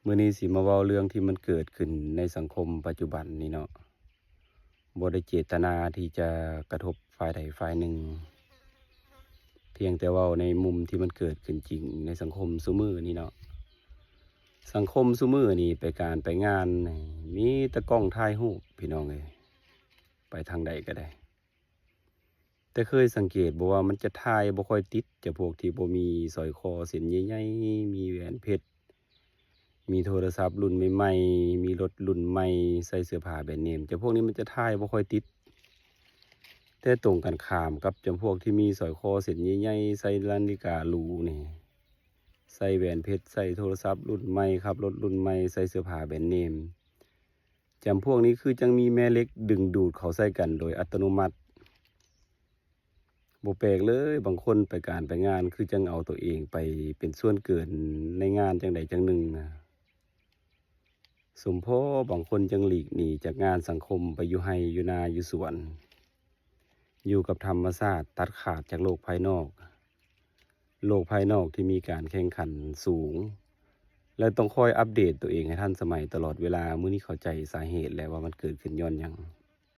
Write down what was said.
ມື້ນີ້ຊິມາເວົ້າເລື່ອງທີ່ມັນເກີດຂຶ້ນໃນສັງຄົມປັດຈຸບັນນີ້ເນາະ. ບໍ່ໄດ້ເຈດຕະນາທີ່ຈະກະທົບຝ່າຍໃດຝ່າຍໜຶ່ງ, ພຽງແຕ່ເວົ້າໃນມຸມທີ່ມັນເກີດຂຶ້ນຈິງໃນສັງຄົມຊຸມື້ນີ້ເນາະ. ສັງຄົມຊຸມື້ນີ້ໄປການໄປງານ ມີແຕ່ກ້ອງຖ່າຍຮູບ ພີ່ນ້ອງເອີຍ, ໄປທາງໃດກໍໄດ້. ແຕ່ເຄີຍສັງເກດບໍ່ວ່າມັນຈະຖ່າຍບໍ່ຄ່ອຍຕິດ ຈຳພວກທີ່ບໍ່ມີສ້ອຍຄໍເສັ້ນໃຫຍ່ໆ, ມີແຫວນເພັດ, ມີໂທລະສັບລຸ້ນໃໝ່ໆ, ມີລົດລຸ້ນໃໝ່, ໃສ່ເສື້ອຜ້າແບຣນເນມ, ຈຳພວກນີ້ມັນຈະຖ່າຍບໍ່ຄ່ອຍຕິດ. ແຕ່ຕົງກັນຂ້າມກັບຈຳພວກທີ່ມີສ້ອຍຄໍເສັ້ນໃຫຍ່ໆ, ໃສ່ນາລິກາຫຼູນີ້, ໃສ່ແຫວນເພັດ, ໃສ່ໂທລະສັບລຸ້ນໃໝ່, ຂັບລົດລຸ້ນໃໝ່, ໃສ່ເສື້ອຜ້າແບຣນເນມ, ຈຳພວກນີ້ຄືຈັ່ງມີແມ່ເຫຼັກດຶງດູດເຂົ້າໃສ່ກັນໂດຍອັດຕະໂນມັດ. ບໍ່ແປກເລີຍ, ບາງຄົນໄປການໄປງານ ຄືຈັ່ງເອົາໂຕເອງໄປເປັນສ່ວນເກີນໃນງານຈັ່ງໃດຈັ່ງໜຶ່ງນະ. ສົມພໍບາງຄົນຈັ່ງຫຼີກໜີຈາກງານສັງຄົມ ໄປຢູ່ໄຮ່ຢູ່ນາຢູ່ສວນ, ຢູ່ກັບທຳມະຊາດ, ຕັດຂາດຈາກໂລກພາຍນອກ. ໂລກພາຍນອກທີ່ມີການແຂ່ງຂັນສູງ ແລະ ຕ້ອງຄອຍອັບເດດໂຕເອງໃຫ້ທັນສະໄໝຕະຫຼອດເວລາ. ມື້ນີ້ເຂົ້າໃຈສາເຫດແລ້ວວ່າມັນເກີດຂຶ້ນຍ້ອນຫຍັງ.